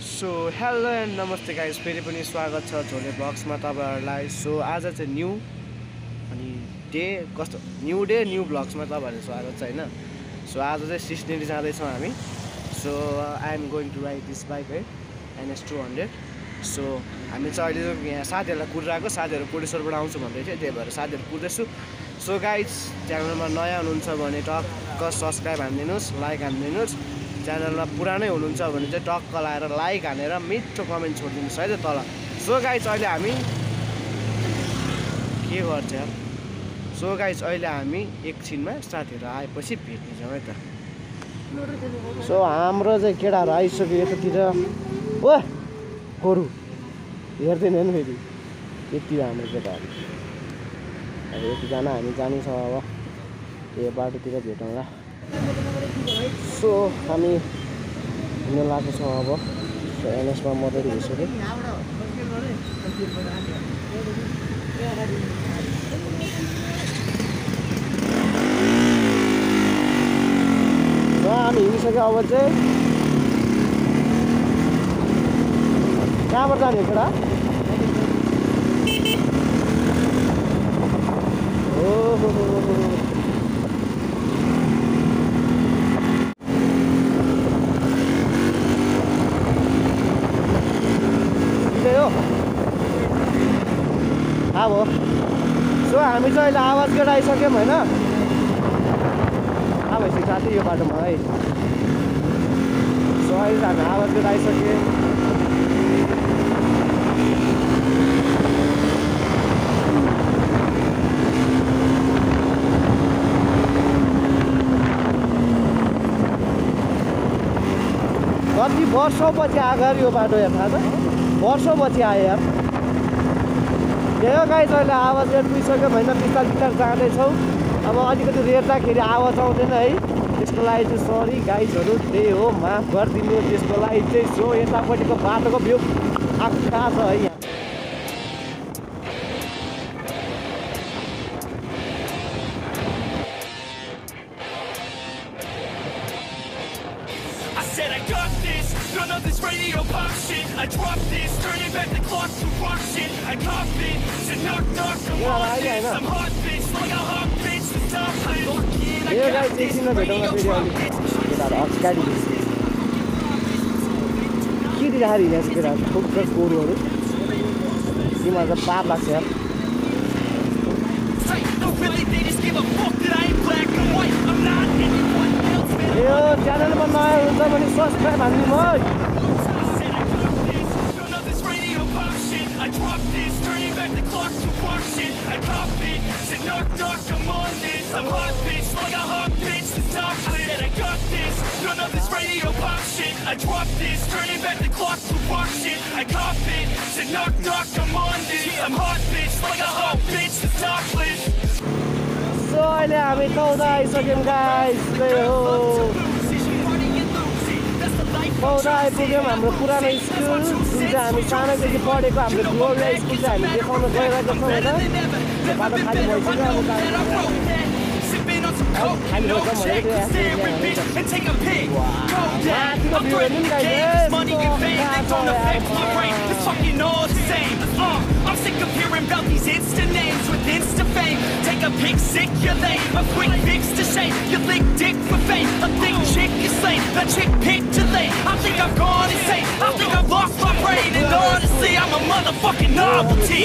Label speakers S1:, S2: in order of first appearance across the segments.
S1: So hello and नमस्ते guys, फेरि पनि स्वागत छ झोले ब्लग्समा तपाईँहरूलाई। सो आज चाहिँ न्यू डे न्यू ब्लग्समा तपाईँहरूलाई स्वागत छ होइन। सो आज चाहिँ सिस्नेरी जाँदैछौँ हामी। So I am going to ride this bike है, NS 200। सो हामी चाहिँ अहिले यहाँ साथीहरूलाई कुदिरहेको, साथीहरू कोटेश्वरबाट आउँछु भन्दै थियो, त्यही भएर साथीहरू कुद्दैछु। सो गाइस, च्यानलमा नयाँ हुनुहुन्छ भने टक्क सब्सक्राइब हानिदिनुहोस्, लाइक हानिदिनुहोस्। च्यानलमा पुरानै हुनुहुन्छ भने चाहिँ टक्क लाएर लाइक हानेर मिठो कमेन्ट छोडिदिनुहोस् है त तल। सो गाइस, अहिले हामी के गर्छ यार। सो गाइस, अहिले हामी एकछिनमा साथीहरू आएपछि भेट्नेछौँ है त। सो हाम्रो चाहिँ केटाहरू आइसक्यो यतातिर। ओ गोरु हेर्दैन नि फेरि, यति हो हाम्रो केटाहरू। अब यतिजना हामी जानु छ, अब यो बाटोतिर भेटौँला। सो हामी हिँड्न लागेको छौँ अब। सो NSमा मजाले हिँडिसक्यो। र हामी हिँडिसक्यो। अब चाहिँ कहाँबाट जाने केटा? अब सो हामी चाहिँ अहिले आवाज गेट आइसक्यौँ होइन। अब यसो साथी यो बाटोमा है। सो अहिले हामी आवाज गेट आइसक्यो। कति वर्षौँपछि आएको यो बाटो यहाँ, थाहा छ? वर्षौँपछि आयो यार। त्यही हो गाइस, अहिले आवाज रेट पुगिसक्यो होइन। बिस्तार जाँदैछौँ। अब अलिकति रेट्दाखेरि आवाज आउँदैन है, त्यसको लागि चाहिँ सरी गाइसहरू। त्यही हो, माफ गरिदिनु त्यसको लागि चाहिँ। सो यतापट्टिको बाटोको भ्यू आँखा छ है यहाँ। यो गाइस एकछिनमा भेटौँला फेरि। अलिक केटाहरू अगाडि के दिँदाखेरि हिँडेको छ केटाहरू, थुप्रो गोरुहरू। तिमीहरू त पाप लाग्छ यार। यो च्यानलमा नयाँ हुन्छ भने सब्सक्राइब हानिदिनु है।
S2: I'm hot bitch, like a hot bitch to stop it. I got this, none of this radio pop shit. I drop this, turning back the clock to rock shit. I cop it, said knock knock, I'm on this. I'm hot bitch, like a hot bitch to stop it.
S1: So अहिले हामी तौदा आइसक्यौँ guys. त्यही हो, तौदा आइपुग्यौँ। हाम्रो पुरानो school जुन चाहिँ हामी सानोदेखि पढेको हाम्रो ग्लोरिया स्कुल चाहिँ हामी देखाउन गइरहेको छौँ होइन। बाटो खाली भइसक्यो। अब खाली भइसक्यो भनेको
S2: and take a pic.
S1: माथिको भ्यू हेर्नु नि guys.
S2: Money and fame, they don't affect my brain. It's fucking all the same. I'm sick of hearing about these Insta names with Insta fame. Take a pic, sick, you're lame. A quick fix to shame. You lick dick for fame. A thick chick is lame. A chick picked too late. I think I've gone insane. I think I've lost my brain. And honestly, I'm a motherfucking novelty.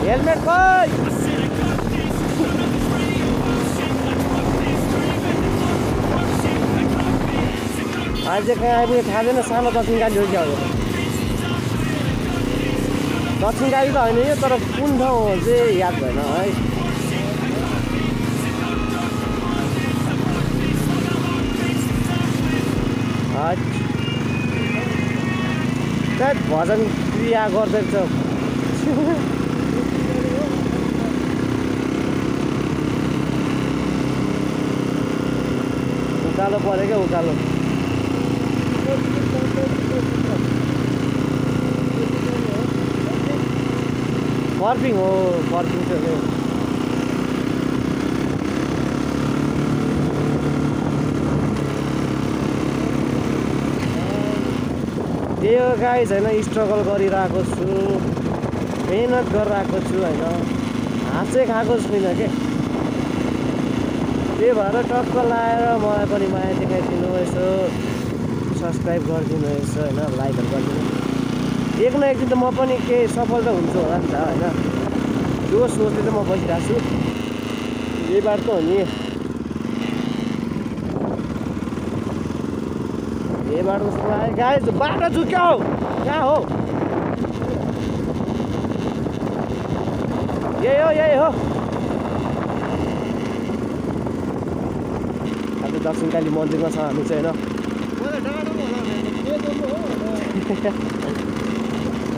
S1: Helmet खोइ। आज चाहिँ कहाँ आइपुग्यो थाहा छैन। सानो दक्षिण गाडी हो क्या? दक्षिण गाडी त होइन यो, तर कुन ठाउँ हो चाहिँ याद भएन है। भजन क्रिया गर्दैछ। उकालो पऱ्यो क्या उकालो पर्पिङ हो पर्पिङ चाहिँ त्यही हो गाइज होइन स्ट्रगल गरिरहेको छु मेहनत गरिरहेको छु होइन हात चाहिँ खाएको छुइनँ के त्यही भएर टक्क लाएर मलाई पनि माया देखाइदिनु यसो सब्सक्राइब गरिदिनु यसो होइन लाइकहरू गरिदिनु एक न एक दिन त म पनि केही सफल त हुन्छु होला नि त होइन त्यो सोचले चाहिँ म बसिरहेको छु यही बाटो हो नि यही बाटो जस्तो लाग्यो गाइज बाटो झुक्यो कहाँ हो यही हो आज दक्षिणकाली मन्दिरमा छ हामी चाहिँ होइन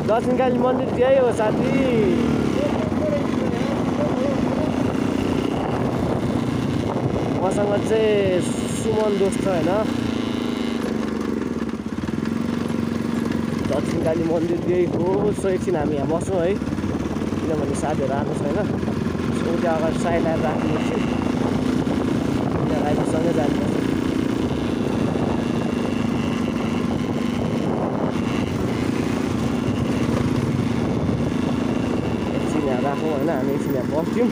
S1: दक्षिणकाली मन्दिर त्यही हो साथी मसँग चाहिँ सुमन दोस्त छ होइन दक्षिणकाली मन्दिर त्यही हो सो एकछिन हामी यहाँ बस्छौँ है किनभने साथीहरू आएको छैन सो त्यहाँ अगाडि साइड आएर राख्नु एकछिन त्यहाँ राइडरसँगै जानुपर्छ एकछिन यहाँ राखौँ होइन हामी एकछिन यहाँ बस्थ्यौँ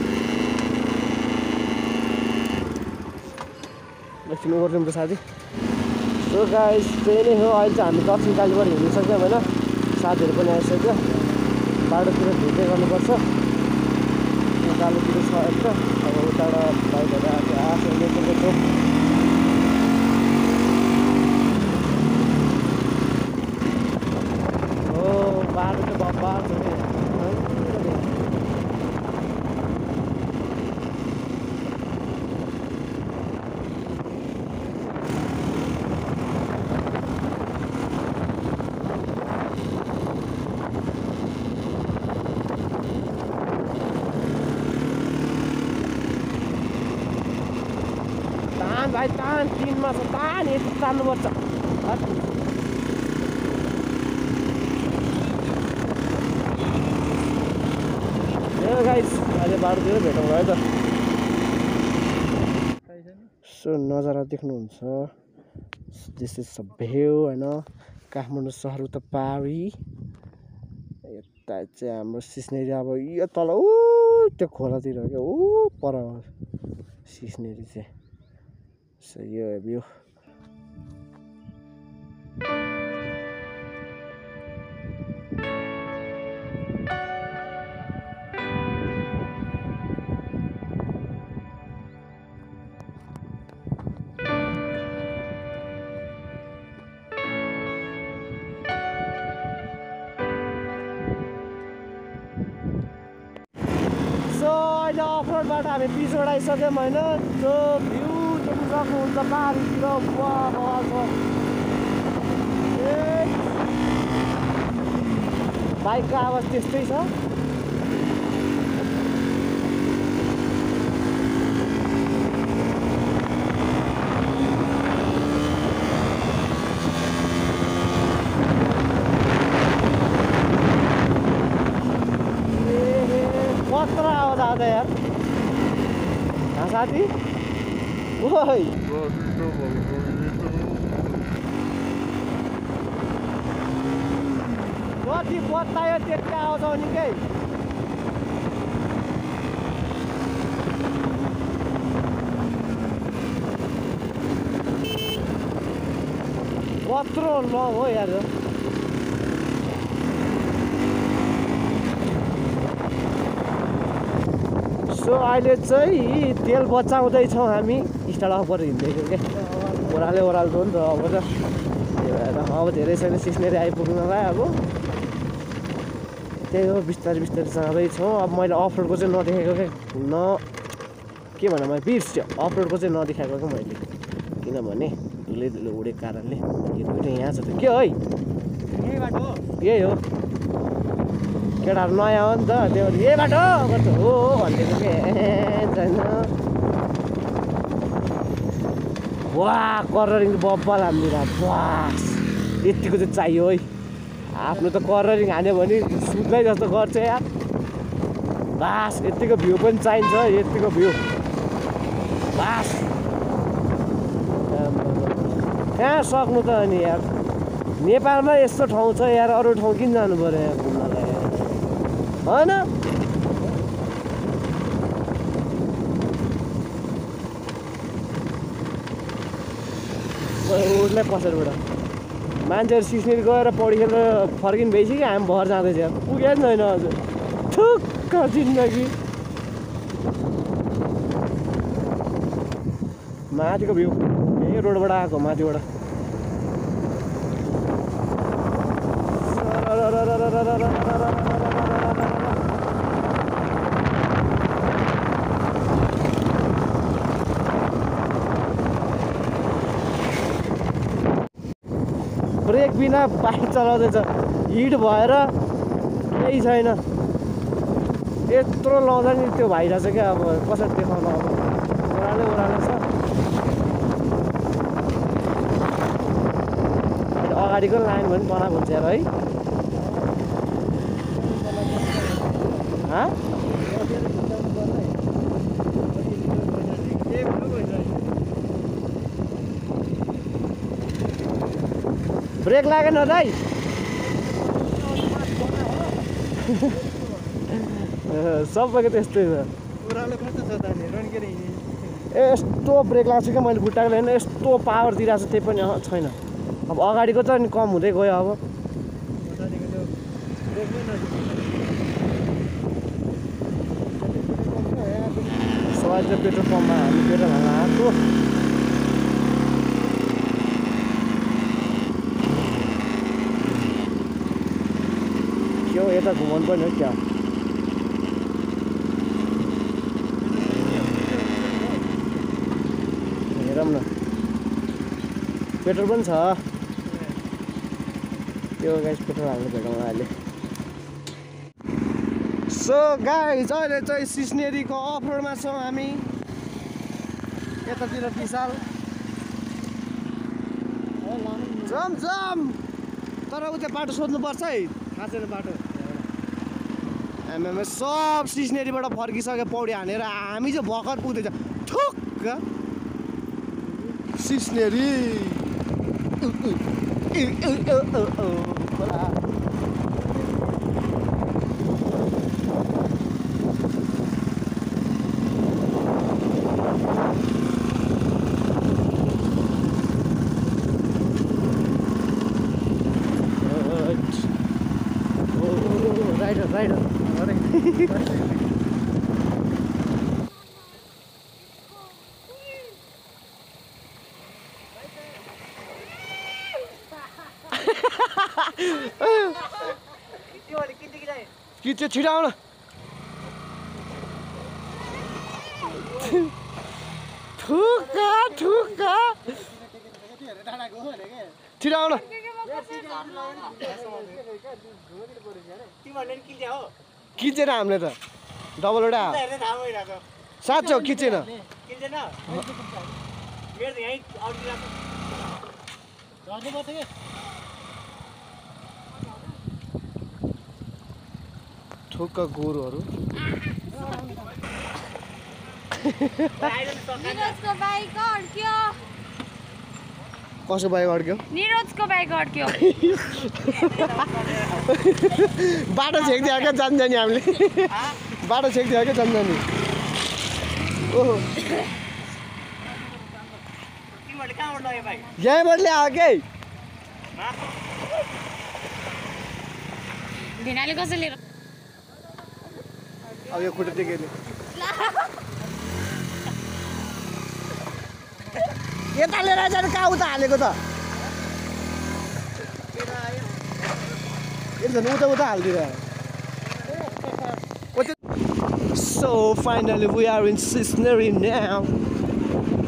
S1: एकछिन ओर्छौँ त साथी सो गाइस त्यही नै हो अहिले चाहिँ हामी दक्षिणकालीबाट हिँड्नु सक्छौँ होइन साथीहरू पनि आइसक्यो बाटोतिर भिड्दै गर्नुपर्छ उकालोतिर छ एक त अब उताबाट बाइकहरू आएको आएको हो बाटो चाहिँ बब्बार छ नि भाइ तान 3 मा छ तान यति तान्नुपर्छ गाइस अहिले बाटोतिर भेटौँ है त सो नजारा देख्नुहुन्छ दिस इज अ भ्यू होइन काठमाडौँ सहर त पारी यता चाहिँ हाम्रो सिस्नेरी अब यो तल ऊ त्यो खोलातिर क्या ऊ पर सिस्नेरी चाहिँ सो यो भ्यू अहिले अफरोडबाट हामी पिछोड आइसक्यौँ होइन त्यो भ्यू देख्नु सक्नुहुन्छ पाहाडतिर बाइकको आवाज त्यस्तै छ कत्रो आवाज आउँदा यार साथी ओइ कति बतायो त्यति आउँछ निकै कत्रो लङ हो यार सो अहिले चाहिँ तेल बचाउँदैछौँ हामी स्टार्ट अफ गरेर हिँड्दैछौँ क्या ओह्रालो हो नि त अब त त्यही भएर अब धेरै छैन सिस्नेरी आइपुग्नलाई अब त्यही हो बिस्तारै बिस्तारै जाँदैछौँ अब मैले अफरोडको चाहिँ नदेखेको क्या के भनौँ मैले बिर्स्यो अफरोडको चाहिँ नदेखाएको क्या मैले किनभने धुलै धुलो उडेको कारणले यो दुइटा यहाँ छ त के है यही बाटो यही हो केटाहरू नयाँ हो नि त त्यो यही बाटो कस्तो हो भनिदिएको के छैन वाह कर्नरिङ बब्बल हान्दिरा बास यतिको चाहिँ चाहियो है आफ्नो त कर्नरिङ हान्यो भने सुत्दै जस्तो गर्छ यार बास यतिको भ्यू पनि चाहिन्छ यतिको भ्यू बास कहाँ सक्नु त अनि यार नेपालमा यस्तो ठाउँ छ यार अरू ठाउँ किन जानु पर्यो यहाँ घुम्नलाई होइन उसलाई पछाडिबाट मान्छेहरू सिस्नेरी गएर पौडी खेलेर फर्किनु भइसक्यो हामी भर जाँदैछ पुगेको छैन हजुर ठुक्क जिन्दगी माथिको भ्यू यही रोडबाट आएको माथिबाट ब्रेक बिना बाइक चलाउँदैछ हिट भएर केही छैन यत्रो लाउँदा नि त्यो भाइरहेछ क्या अब कसरी देखाउनु अब ओह्रालै छ अगाडिको लाइन पनि बनाएको हुन्छ यार है ब्रेक लागेन दाइ सबैको त्यस्तै छ यस्तो ब्रेक लाग्छ क्या मैले खुट्टाको लिएन यस्तो पावर दिइरहेको छ त्यही पनि छैन अब अगाडिको त अनि कम हुँदै गयो अब सवाल चाहिँ पेट्रोल पम्पमा हामी पेट्रोल हाल्न आएको यता घुमाउनु पर्ने हो क्या हेरौँ न पेट्रोल पनि छ त्यो गाइस पेट्रोल हाल्नु भेटौँ अहिले सो गाइस अहिले चाहिँ सिस्नेरीको अफ रोडमा छौँ हामी यतातिर विशाल जम तर उता बाटो सोध्नुपर्छ है थाहा छैन बाटो हामी सब सिस्नेरीबाट फर्किसक्यो पौडी हानेर हामी चाहिँ भर्खर पुग्दैछ ठुक्क सिस्नेरी राइडर कि चाहिँ छिटो आउन ठुक्का छिटो आउन किचेन हामीले त डबलवटा साँच्चो किचेन ठुक्क गोरुहरू कसको बाइक अड्क्यो
S3: निरजको बाइक अड्क्यो
S1: बाटो छेक्दियो क्या जान्जानी हामीले बाटो छेक्दियो क्या जान्जानी ओहो यहीँबाट ल्यायो के
S3: धिनाले कसरी लिएर
S1: अब यो खुट्टा टेकेले यता लिएर जानु कहाँ उता हालेको त उता हालिदिएर So finally we are in Sisneri now.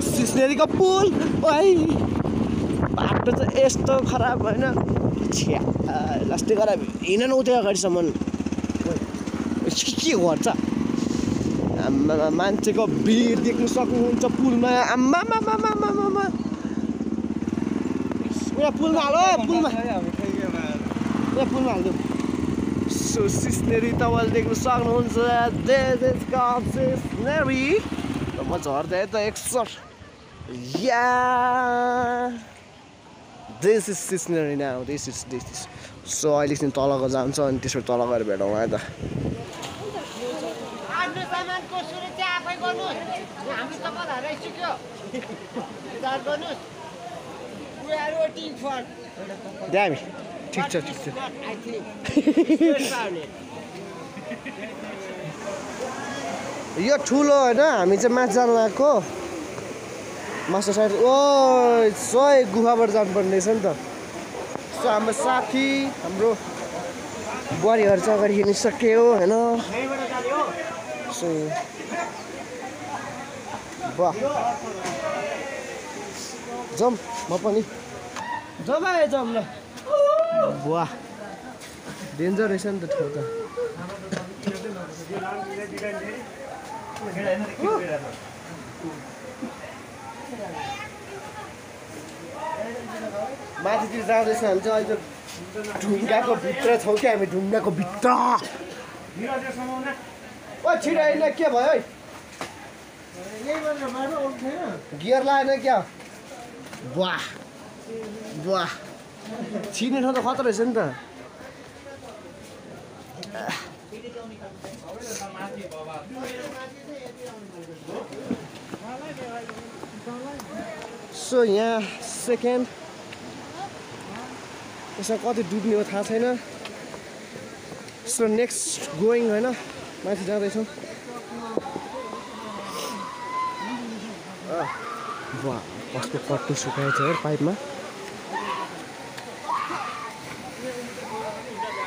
S1: सिस्नेरीको पुल ओइ बाटो त यस्तो खराब होइन छ्या लास्टै खराब हिँड न उतै अगाडिसम्म के गर्छ आम्मा मान्छेको भिड देख्न सक्नुहुन्छ पुलमा आम्मा यहाँ पुलमा हाल पुलमा यहाँ पुलमा हालिदिउँ सो सिस्नेरी तपाईँले देख्न सक्नुहुन्छ सिस्नेरी म झर्दै त 61 yeah this is Sisneri now this is so अहिले चाहिँ तलको जान्छ अनि त्यसपछि तल गएर भेटौँ है त दामी ठिक छ यो ठुलो होइन हामी चाहिँ माथि जानु आएको मास्टर साइड ओ सय गुफाबाट जानुपर्ने रहेछ नि त सो हाम्रो साथी हाम्रो बुहारीहरू चाहिँ अगाडि हिँडिसक्यो होइन सो वाह जाउँ म पनि जाउँ ल वाह डेन्जर रहेछ नि त ठाउँ त माथितिर जाँदैछ हामी चाहिँ अहिले ढुङ्गाको भित्र छौँ क्या हामी ढुङ्गाको भित्र ओ छिटो होइन के भयो है गियर लाएन क्या वाह वाह छिर्ने ठाउँ त खतरा रहेछ नि त सो यहाँ सेकेन्ड यसमा कति डुब्ने हो थाहा छैन सो नेक्स्ट गोइङ होइन माथि जाँदैछौँ वाह कस्तो कट्टु सुकाएको छ है पाइपमा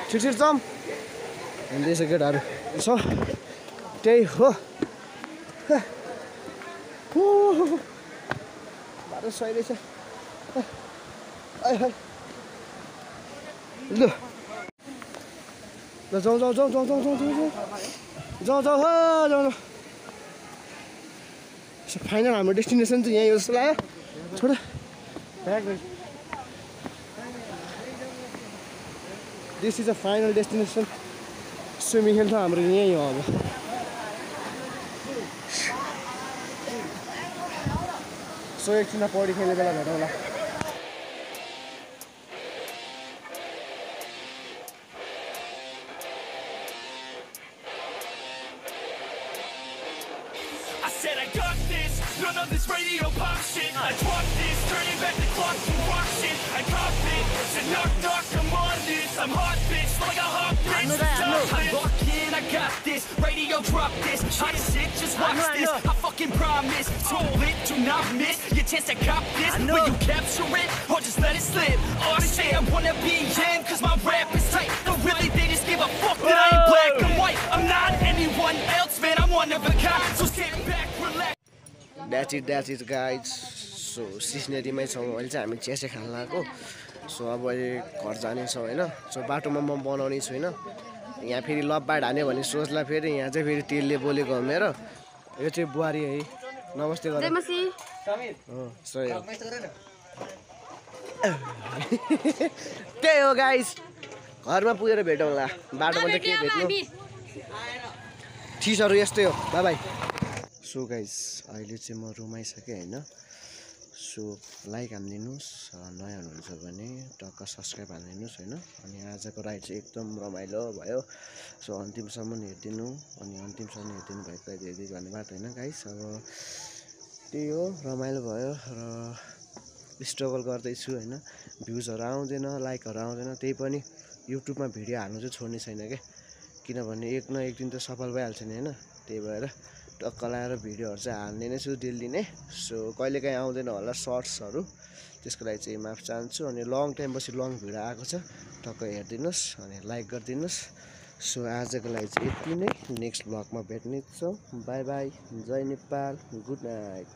S1: छिटो जाउँ हिँड्दैछ केटाहरू सो त्यही हो बाटो सही रहेछ ल जाउँ फाइनल हाम्रो डेस्टिनेसन चाहिँ यहीँ हो जस्तो लाग्यो छोड this is a final destination swimming खेल्छ हाम्रो यहीँ हो अब सो एकछिनमा पौडी खेल्ने बेला भेटौँला
S2: said I got this, none of this radio pop shit. I dropped this, turning back the clock to rock shit. I cop it, said knock knock, I'm on this. I'm hot bitch, like a hot bitch. I lock in, I got this, radio drop this. Hot shit, just watch this, I fucking promise. Told it, do not miss your chance to cop this. Will you capture it, or just let it slip? All they say I wanna be in, cause my rap is tight. But really they just give a fuck that I ain't black and white. I'm not anyone else, man, I'm one of a kind. So stand back.
S1: That's it guys. So सिस्नेरीमै छौँ अहिले चाहिँ हामी चिया खान लागेको so अब अहिले घर जानेछौँ होइन सो बाटोमा म बनाउने छुइनँ यहाँ फेरि लब्बाड हान्यो भने सोचला फेरि यहाँ चाहिँ फेरि तेलले बोलेको हो मेरो यो चाहिँ बुहारी है नमस्ते गर हो सही हो त्यही हो गाइस घरमा पुगेर भेटौँला बाटोमा त के भेट्नु चिजहरू यस्तै हो बाई बाई सो गाइस अहिले चाहिँ म रुम आइसकेँ होइन सो लाइक हानिदिनुहोस् नयाँ हुनुहुन्छ भने टक्क सब्सक्राइब हानिदिनुहोस् होइन अनि आजको राइड चाहिँ एकदम रमाइलो भयो सो अन्तिमसम्म हेरिदिनु अनि अन्तिमसम्म हेरिदिनु भएको हेरिदिनु भन्ने बात होइन गाइस अब त्यही हो रमाइलो भयो र स्ट्रगल गर्दैछु होइन भ्युजहरू आउँदैन लाइकहरू आउँदैन त्यही पनि युट्युबमा भिडियो हाल्नु चाहिँ छोड्ने छैन क्या किनभने एक न एक दिन त सफल भइहाल्छ नि होइन त्यही भएर टक्क लगाएर भिडियोहरू चाहिँ हाल्ने नै छु डेली नै सो कहिलेकाहीँ आउँदैन होला सर्ट्सहरू त्यसको लागि चाहिँ माफ चाहन्छु अनि लङ टाइमपछि लङ भिडियो आएको छ टक्क हेरिदिनुहोस् अनि लाइक गरिदिनुहोस् सो आजको लागि चाहिँ यति नै नेक्स्ट ब्लगमा भेट्ने छौँ bye bye Jai Nepal good night